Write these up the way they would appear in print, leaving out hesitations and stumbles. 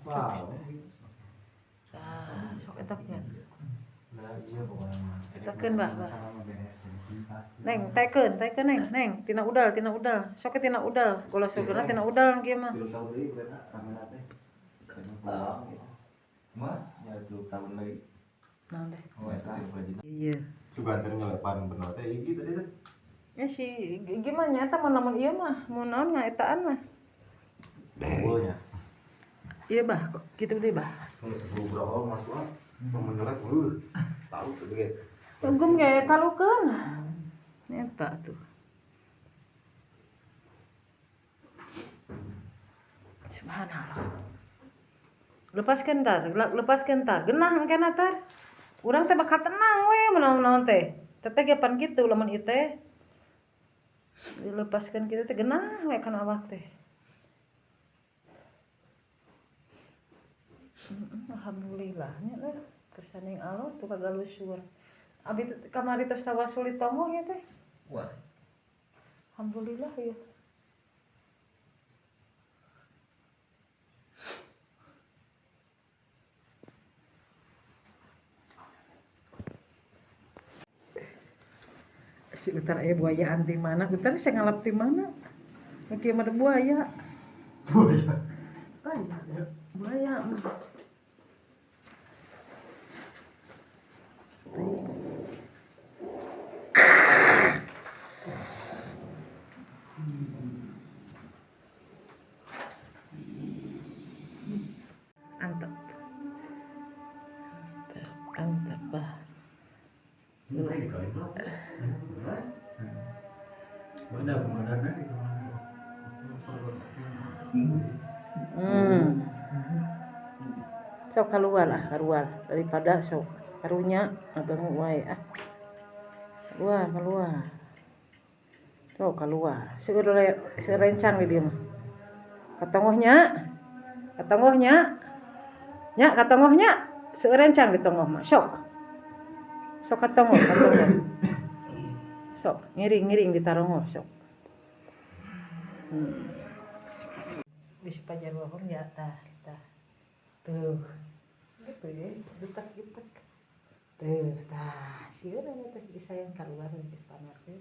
Wow. Tah, sok eta nya. Nah, iya pokoknya mah. Tekeun, Bah, Bah. Neng, tekeun, tekeun neng, neng, tina udal, tina udal. Sok tina udal, golosogna tina udal kieu mah. 3 tahun deui beuna kamera teh. Mah, ya 3 tahun lagi. Naon teh? Oh, eta rajin. Iya. Juga teh nyelepan bener teh iki tadi teh. Ya si gimana nyata mun lamun ieu mah, mun naon ngaetaan mah. Unggulnya. Iya bah, kok kitu deui bah. Ngobrol masuk ah. Mau nyelep, tahu tuh ge. Ugum ge talukeun. Eta tuh. Subhanallah. Lepaskan tar, lepaskan tar. Genah engkena tar. Urang teh bakal tenang we menaon-naon teh. Teteh ge pan kitu lamun ieu teh. Dilepaskan kitu teh genah we kana awak teh. Alhamdulillah nya lah kersaning Allah tuh kagalusur. Abi kamari tos tawasul di tonggoh ya teh. Wah. Alhamdulillah ya. Si Utar aya buayaan di mana? Utar saya ngalap di mana? Nu kieu mah ada buaya. Buaya. Buaya. Buaya. Antep. Antep, antep bah. Sok keluar lah, keluar daripada sok karunya ngaganggu wae ah. Keluar, keluar. Sok keluar. Seueur seueur rencang di dieu mah. Katongohnya. Katongohnya. Nya katongohnya. Seueur rencang di tongoh mah. Sok. Sok katongoh, katongoh. Sok ngiring-ngiring di tarongoh sok. Bisi pajar bohong ya tah, tah. Tuh. Gitu ya, getak-getak. Tuh, tah, sieun aya teh geus hayang kaluar geus panas ya.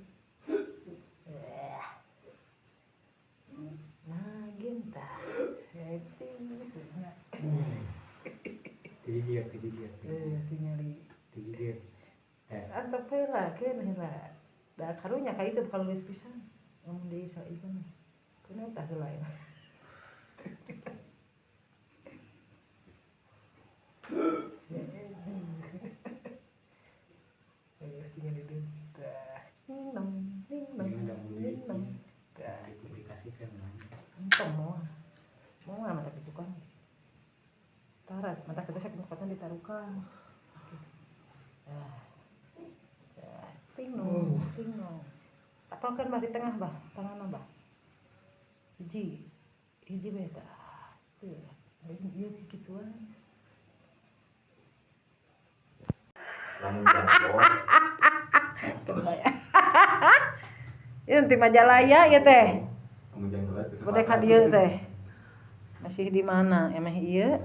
Nah, gin tah. Digigit, digigit. Tingali. Digigit. Antep heula, keun heula. Da karunya ka itu kalau geus pisan. Lamun deui sa ieu mah. Kunaon tah heula ya. Dipublikasikan. Entong moal. Moal mata kitu kan. Tarat, mata kitu sok mukatna ditarukan. Nah. Ting nong, ting nong. Apalkeun bah di tengah bah, tanganna bah. Hiji. Hiji bae tah. Tuh. Ieu kikituan. Lamun jangkol. Ieu ti Majalaya ieu teh. Lamun jangkol Bade ka dieu teh. Masih di mana? Emeh ieu?